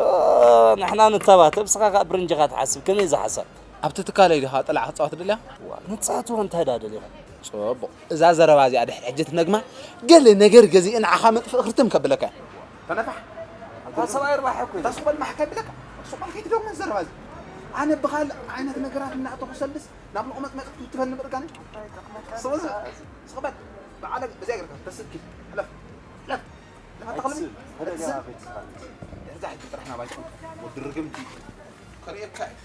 ንሕና ንተባተብ፣ ንስኻ ኸዓ ብርንጅኻ ትሓስብ። ከመይ ዝሓሳብ? ኣብቲ ትካለይ ዲኻ ጠላዕ ክትጻወት ደልያ? ዋ፣ ንጻወት እውን እንታይ ደኣ ደሊኻ? ጽቡቕ። እዛ ዘረባ እዚኣ ድሕሪ ሕጂ ትነግማ፣ ገለ ነገር ገዚኤ ንዓኻ መጥፍእ ክርትም ከብለካ። ተነፋሕ። እታ ሰብኣይ ርባሕ እኮ እዩ። እታ ሱቕ በል ማሕ ከብለካ። ሱቕ በል ከይትደግሞ ዘረባ እዚ። ኣነ ብኻልእ ዓይነት ነገራት እናእተኹ ሰልስ ናብ ሎቕመጽ መጽእ ክትበል ንምርጋን። ስቕ በል። ስቕ በል። ብዓለ በዚኣ ገርካ ተስኪ። ሕለፍ። ሕለፍ። ሕለፍ ኣታ ክልሚ። ኣይትስእ። ሕለፍ። ሕዚ ሕጂ ጥራሕ ናባይ ትኹን። ወዲ ርግምቲ። ከርእየካ እዩ።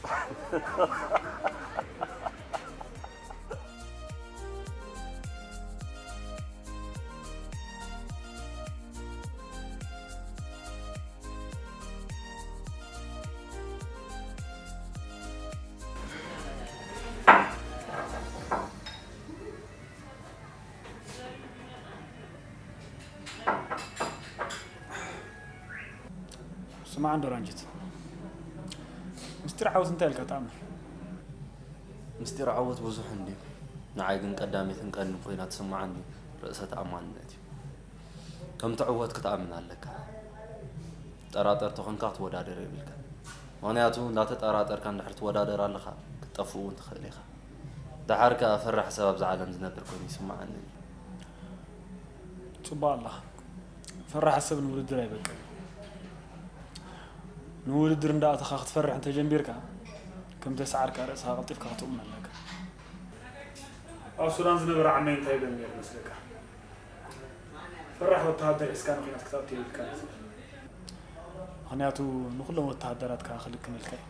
ስማዕ እንዶ ራንጅት፣ ምስጢር ዓወት እንታይ ኢልካ ትኣምን? ምስጢር ዓወት ብዙሕ እንድዩ። ንዓይ ግን ቀዳመይትን ቀንድን ኮይና ትስምዓኒ ርእሰ ተኣማንነት እዩ። ከም ትዕወት ክትኣምን ኣለካ። ጠራጠር ተኾንካ ክትወዳደር የብልካን። ምኽንያቱ እንዳተጠራጠርካ እንድሕር ትወዳደር ኣለኻ ክትጠፍእ እውን ትኽእል ኢኻ። ደሓር ከኣ ፈራሕ ሰብ ኣብዛ ዓለም ዝነብር ኮይኑ ይስምዓኒ። ጽቡቕ ኣለኻ። ፈራሕ ሰብ ንውድድር ኣይበቅዕን። ንውድድር እንዳኣተኻ ክትፈርሕ እንተጀሚርካ፣ ከም ተሰዓርካ ርእስኻ ቀልጢፍካ ክትእምኖ ኣለካ። ኣብ ሱዳን ዝነበረ ዓመይ እንታይ ኢሎም ነይሩ ይመስለካ? ፈራሕ ወተሃደር ሒዝካ ንኲናት ክትኣቱ የብልካን እዩ ዝብል። ምኽንያቱ ንኹሎም ወተሃደራት ከኣ ክልክመልካ እዩ።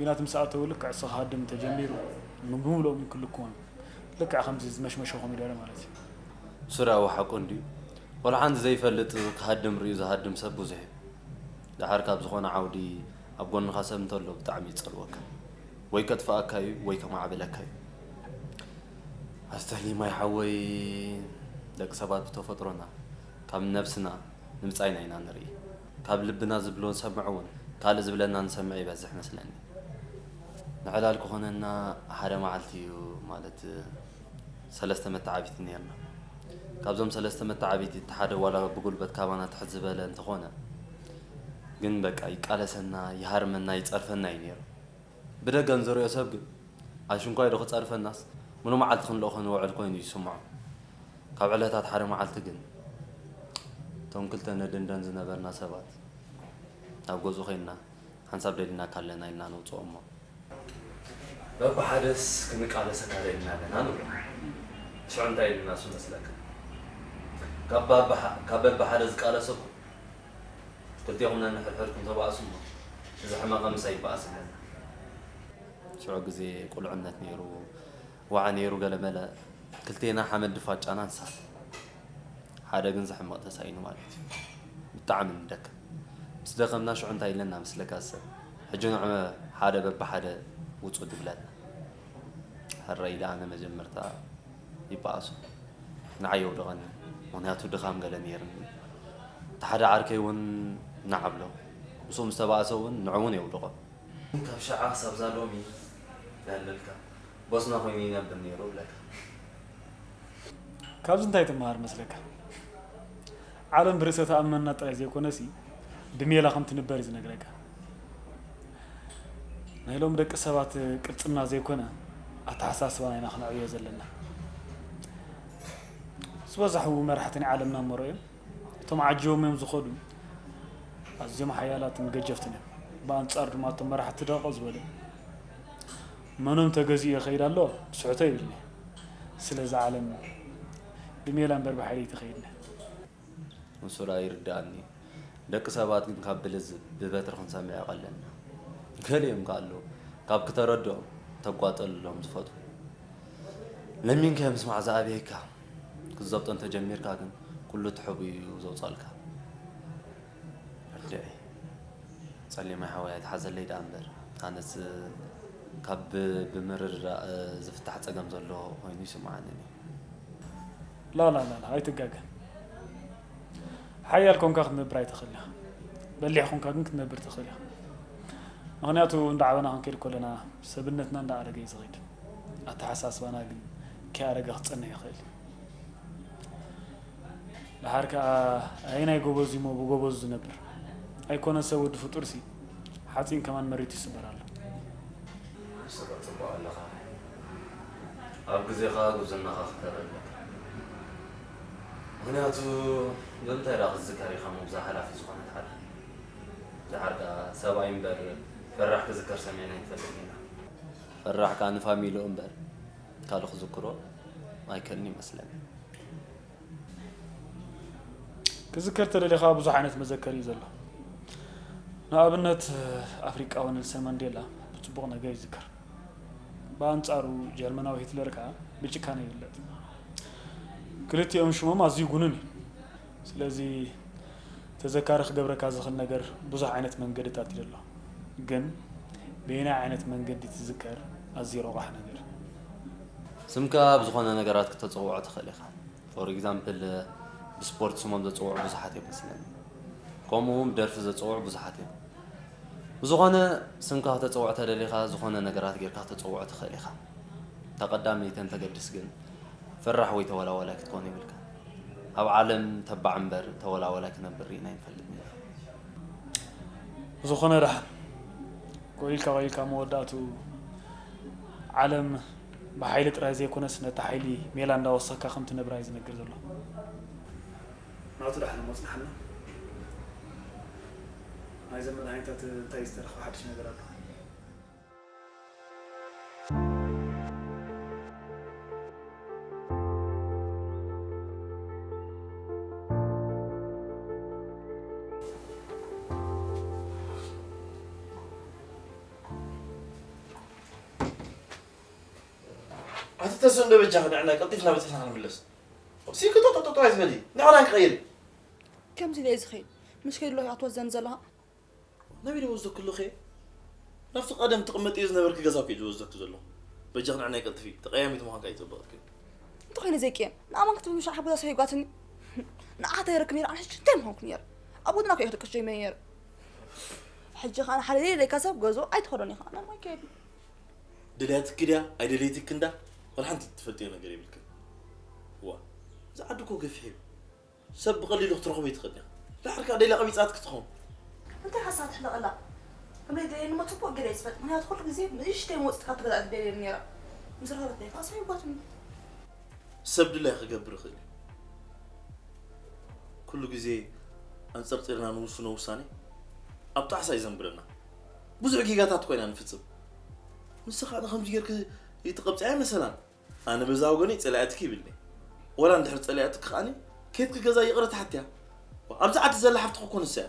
ኲናት ምስ ኣተዉ ልክዕ እሱ ክሃድም ተጀሚሩ፣ ንምሉኦም ክልክዎም፣ ልክዕ ከምዚ ዝመሽመሸኹም ይደረ ማለት እዩ። ሱራዊ ሓቁ እንድዩ። ቆልዓ እንዲ ዘይፈልጥ ክሃድም ርእዩ ዝሃድም ሰብ ብዙሕ እዩ። ደሓር ካብ ዝኾነ ዓውዲ ኣብ ጎንኻ ሰብ እንተሎ ብጣዕሚ ይጸልወካ። ወይ ከጥፍኣካ እዩ ወይ ከማዕብለካ እዩ። ኣስተሊማይ ሓወይ፣ ደቂ ሰባት ብተፈጥሮና ካብ ነብስና ንምጻይና ኢና ንርኢ። ካብ ልብና ዝብሎ ንሰምዕ እውን ካልእ ዝብለና ንሰምዕ ይበዝሕ መስለኒ። ንዕላል ክኾነና ሓደ መዓልቲ እዩ ማለት ሰለስተ መተዓቢቲ ነርና። ካብዞም ሰለስተ መተዓቢቲ እቲ ሓደ ዋላ ብጉልበት ካባና ትሕት ዝበለ እንተኾነ ግን በቃ ይቃለሰና፣ ይሃርመና፣ ይጸርፈና እዩ ነይሩ። ብደገ ንዝሪኦ ሰብ ግን ኣሽንኳይ ዶ ክጸርፈናስ ሙሉ መዓልቲ ክንልኦ ክንውዕል ኮይኑ እዩ ዝስምዖ። ካብ ዕለታት ሓደ መዓልቲ ግን እቶም ክልተ ነደንደን ዝነበርና ሰባት ናብ ገዝኡ ኮይንና ሓንሳብ ደሊና ካለና ኢልና ነውፅኦ እሞ በብሓደስ ክንቃለሰካ ደሊና ኣለና ንብሎ። ሽዑ እንታይ ኢልና እሱ መስለካ? ካብ በብሓ- ካብ በብሓደ ዝቃለሰኩም ክልቴኹም ነንሕድሕድኩም ተባእሱ እሞ እዚ ሕመቐ ምሳይ ይበኣስ ኣለና። ሽዑ ግዜ ቁልዕነት ነይሩ፣ ዋዓ ነይሩ ገለመለ ክልቴና ሓመድ ድፋጫና ንሳት ሓደ ግን ዝሕመቕ ተሳኢኑ ማለት እዩ። ብጣዕሚ ንደክም። ምስ ደኸምና ሽዑ እንታይ ኢለና መስለካ ሰብ ሕጂ ንዑ ሓደ በብሓደ ውፁ ድብለና። ሕራይ ኢለ ኣነ መጀመርታ ይበኣሱ ንዓይ የውድቐኒ። ምኽንያቱ ድኻም ገለ ነይርኒ። እቲ ሓደ ዓርከይ እውን ንዓብሎ ምስኡ ምስ ተባእሰ እውን ንዑ እውን የውድቖ። ካብ ሸዓ ክሳብ ዛ ሎሚ ያለልካ ቦስና ኮይኑ ይነብር ነይሩ ብለካ። ካብዚ እንታይ ትመሃር መስለካ? ዓለም ብርእሰ ተኣመንና ጥራይ ዘይኮነሲ ብሜላ ከም ትንበር እዩ ዝነግረካ። ናይ ሎም ደቂ ሰባት ቅርጽና ዘይኮነ ኣተሓሳስባና ኢና ክነዕብዮ ዘለና። ዝበዛሕዉ መራሕቲ ናይ ዓለምና እሞ ርኣዮም። እቶም ዓጂቦም እዮም ዝኸዱ ኣዝዮም ሓያላትን ገጀፍትን እዮም። ብኣንጻሩ ድማ እቶም መራሕቲ ደቐቕ ዝበሉ እዮም። መኖም ተገዚኡ ይኸይድ ኣሎ ትስሕቶ ይብልኒ። ስለዚ ዓለም ብሜላ እምበር ብሓይሊ ኣይትኸይድን እያ። ንሱ ደኣ ይርድኣኒ እዩ። ደቂ ሰባት ግን ካብ ብልዝብ ብበትሪ ክንሰምዕ የቐለልና። ገሊኦም ከኣ ኣለዉ ካብ ክተረድኦም ተጓጠለሎም ዝፈትዉ። ለሚንካዮ ምስማዕ ዝኣብየካ ክትዘብጦ እንተጀሚርካ ግን ኩሉ ትሕቡ እዩ ዘውጻልካ። ርድዒ ጸሊማይ ሓወይ ኣይትሓዘለይ ደኣ እምበር ኣነስ ካብ ብምርድዳእ ዝፍታሕ ጸገም ዘሎ ኮይኑ ይስምዓኒ። ላላላላ ኣይትጋገ። ሓያል ኮንካ ክትነብር ኣይትኽእል ኢኻ። በሊሕ ኮንካ ግን ክትነብር ትኽእል ኢኻ። ምኽንያቱ እንዳዓበና ክንከይድ ከለና ሰብነትና እንዳኣረገ እዩ ዝኸይድ። ኣተሓሳስባና ግን ከይኣረገ ክጸንሕ ይኽእል። ደሓር ከኣ ኣየናይ ጎበዝ እሞ ብጎበዙ ዝነብር ኣይኮነን ሰብ ወዲ ፍጡርሲ ሓፂን ከማን መሬት ይስበር ኣሎ። ስሩዕ ጽቡቕ ኣለኻ። ኣብ ግዜኻ ጉብዝናኻ ክተርኢ ኣለካ። ምኽንያቱ ብምንታይ ደኣ ክትዝከር ኢኻ ምብዛ ሓላፊ ዝኾነት ዓለም? ደሓር ከኣ ሰብኣይ እምበር ፈራሕ ክዝከር ሰሚዕና ኣይንፈልጥን ኢና። ፈራሕ ከኣ ንፋሚልኡ እምበር ካልእ ክዝክሮ ኣይክእልን ይመስለኒ። ክዝከር ተደሊኻ ብዙሕ ዓይነት መዘከሪ እዩ ዘሎ። ንኣብነት ኣፍሪቃዊ ኔልሰን ማንዴላ ብጽቡቕ ነገር ይዝከር። ብኣንጻሩ ጀርመናዊ ሂትለር ከኣ ብጭካነ ይፍለጥ። ክልቲኦም ሽሞም ኣዝዩ ጉኑን እዩ። ስለዚ ተዘካሪ ክገብረካ ዝኽእል ነገር ብዙሕ ዓይነት መንገድታት እዩ ዘሎ። ግን በየናይ ዓይነት መንገዲ ትዝከር ኣዝዩ ረቋሕ ነገር እዩ። ስምካ ብዝኾነ ነገራት ክተጽውዖ ትኽእል ኢኻ። ፎር ኤግዛምፕል ብስፖርት ስሞም ዘጽውዑ ብዙሓት እዮም መስለኒ። ከምኡ እውን ብደርፊ ዘጽውዑ ብዙሓት እዮም። ብዝኾነ ስምካ ክተጽውዕ ተደሊኻ ዝኾነ ነገራት ጌርካ ክተጽውዖ ትኽእል ኢኻ። እታ ቀዳመይቲ እንተገድስ ግን ፈራሕ ወይ ተወላዋላይ ክትኮን የብልካ። ኣብ ዓለም ተባዕ እምበር ተወላዋላይ ክነብር ርኢና ኣይንፈልጥን ኢና። ዝኾነ ደሓን ቆሊልካ ቆሊልካ መወዳእቱ ዓለም ብሓይሊ ጥራይ ዘይኮነስ ነቲ ሓይሊ ሜላ እንዳወሰኽካ ከም ትነብራ እዩ ዝነግር ዘሎ። ናቱ ደሓን እሞ ጽንሓልና። ናይዘን መድሃኒታት እንታይ ዝተረኽበ ሓድሽ ነገር ኣሎ? ኣቲ ተስኡ እንዶ በጃኺ ንዕና ቀልጢፍና በጺሕና ክንምለስ። ሲኪ ጦጦጦጦ ኣይትበሊ። ንዕና ንክቐይር። ከምዚ ኢለ እየ ዝኸይድ። ምሽ ከይድሎ እያ ትወዘኒ ዘለኻ። ናበይ ዶ ወስደኩ ኣለኹ? ናብቲ ቀደም ትቕመጥዮ ዝነበርኪ ገዛ እኮ እዩ ዝወስደኪ ዘለኹ። በጃኺ ንዕናይ ቀልጥፊ፣ ተቐያሚት ምዃንካ ኣይጸበቐትክን። እንተኾይነ ዘይቅየም፣ ንኣማን ክትብል ምሽ ሓጎዛ ሰይጓትኒ። ንዓኻ ተይረክብ ነይረ፣ ኣነ ሕጂ እንታይ ምዃንኩ ነይረ? ኣብ ጎድና እኮ እየ ክድቅስ ጀይመ ነይረ። ሕጂ ኸኣ ንሓደ ዘይደለየካ ሰብ ገዝኦ ኣይትኸዶን ኢኻ። ኣነ ማይ ከየድሊ። ደልያትኪ ድያ ኣይደለየትኪ እንዳ ወላ ሓንቲ ትፈልጥዮ ነገር የብልክን። ዋ፣ እዚ ዓዲ እኮ ገፊሕ እዩ። ሰብ ብቐሊሉ ክትረኽቦ ኣይትኽእልን ኢኻ። ድሓር ከኣ ደልያ ቀቢጻትኪ ትኸውን። እንታይ ሓሳብ ትሕለቐላ? ከም ዘይደልየኒ እሞ ጽቡቕ ገይረ እየ ዝፈልጥ። ምኽንያቱ ኩሉ ግዜ ንእሽተይ መወጽቲ ካብቲ ገዛ ትደልየኒ ነይራ። ምስ ረኸበትለይ ከኣ ሰይጓትኒ። ሰብ ድላይ ክገብር ይኽእል እዩ። ኩሉ ግዜ ኣንጸርጺርና ንውስኖ ውሳኔ ኣብ ጣዕሳ እዩ ዘንብረና። ብዙሕ ጌጋታት ኮይና ንፍጽም። ንስኻ ንኸምዚ ጌርኪ ይትቐብጽያ መሰላን። ኣነ በዛ ወገነይ ጸላእትኪ ይብልኒ። ወላ እንድሕር ጸላእትኪ ከኣኒ ኬድኪ ገዛ ይቕረ ትሓትያ። ኣብዚ ዓዲ ዘላ ሓፍትኺ እኮ ንሳ እያ።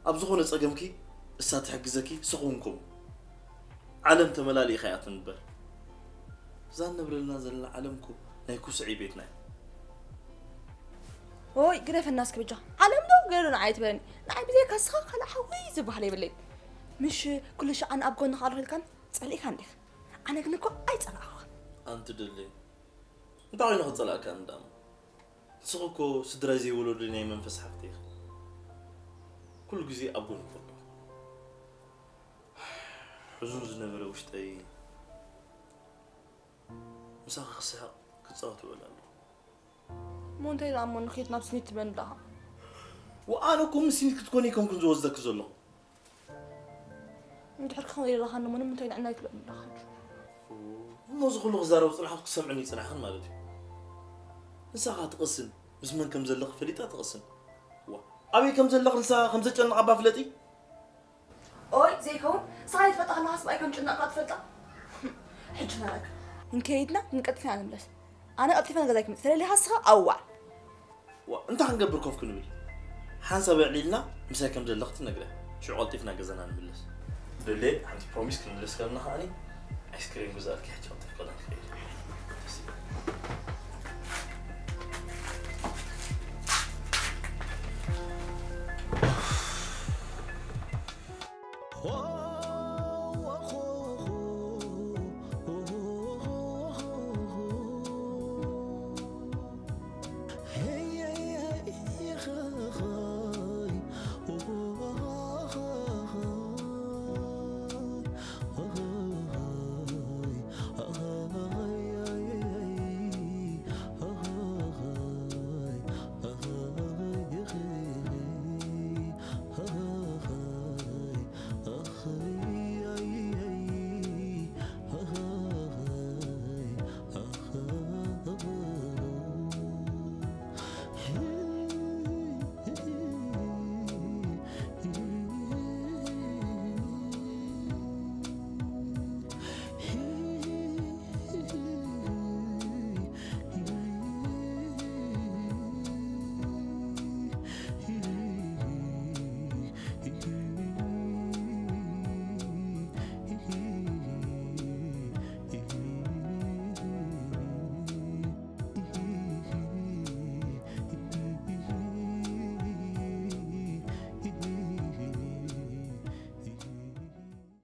ኣብ ዝኾነ ጸገምኪ እሳ ትሕግዘኪ፣ ንስኺ እውን ከምኡ። ዓለም ተመላሊእኻ እያ ትንበር። እዛ ንነብረልና ዘለና ዓለም እኮ ናይ ኩስዒ ቤትና እያ። ኦይ ግደፈና እስኪ በጃ። ዓለም ዶ ገለ ንዓይ ትበለኒ። ንዓይ ብዘይካ ንስኻ ካልእ ሓወይ ዝበሃል የብለይን። ምሽ ኩሉ ሻዕ ኣነ ኣብ ጎንኻ ኣለኹ ኢልካን ጸሊእካን ዲኻ? ኣነ ግን እኮ ኣይጸላእኹን። ኣንቲ ድሌ እንታይ ኮይኑ ክጸላእካ እንዳሞ? ንስኺ እኮ ስድራይ ዘይወለዱ ናይ መንፈስ ሓፍተይ ኢኺ። ኩሉ ግዜ ኣብ ጎንኪ ኣለኹ። ሕዙን ዝነበረ ውሽጠይ ምሳኺ ክስሕቕ ክጻወት ይውዕል ኣለኹ። እሞ እንታይ ደኣ እሞ ንኺድ ናብ ስኒት ትበኒ ደኣ? ወኣነ እኮ ምስ ስኒት ክትኮኒ ኣይኮንኩን ዝወስደኪ ዘለኹ። እንድሕር ክኸውን ኢልኻኒ እሞ ንምንታይ ንዕናይ ትብለኒ ኣለኻ ሕጂ? እሞ እዚ ኩሉ ክዛረብ ዝጸናሕኩ ክሰምዕኒ ይጽናሕክን ማለት እዩ። ንሳኻ ትቕስን፣ ምስ መን ከም ዘለኺ ፈሊጣ ትቕስን። ዋ፣ ኣበይ ከም ዘለኺ ንሳ ከም ዘጨነቓ እባ ፍለጢ። ኦይ ዘይከውን፣ ንስኻ ይትፈልጣ ከለኻስ ብኣይ ከም ጭነቕካ ትፈልጣ? ሕጂ ነረክ። እንከይድና ክንቀልጥፍ ኢና ንምለስ። ኣነ ቀልጢፈ ንገዛይ ክመጽእ፣ ተደሊኻ ንስኻ ኣዋዕ። ዋ፣ እንታይ ክንገብር ኮፍ ክንብል? ሓንሳብ ኣዕሊልና ምሳይ ከም ዘለኺ ትነግርያ። ሽዑ ቀልጢፍና ገዛና ንምለስ። ደሌ፣ ሓንቲ ፕሮሚስ ክንምለስ ከለና ከኣኒ ኣይስክሬም ግዛእልኪ ሕጂ።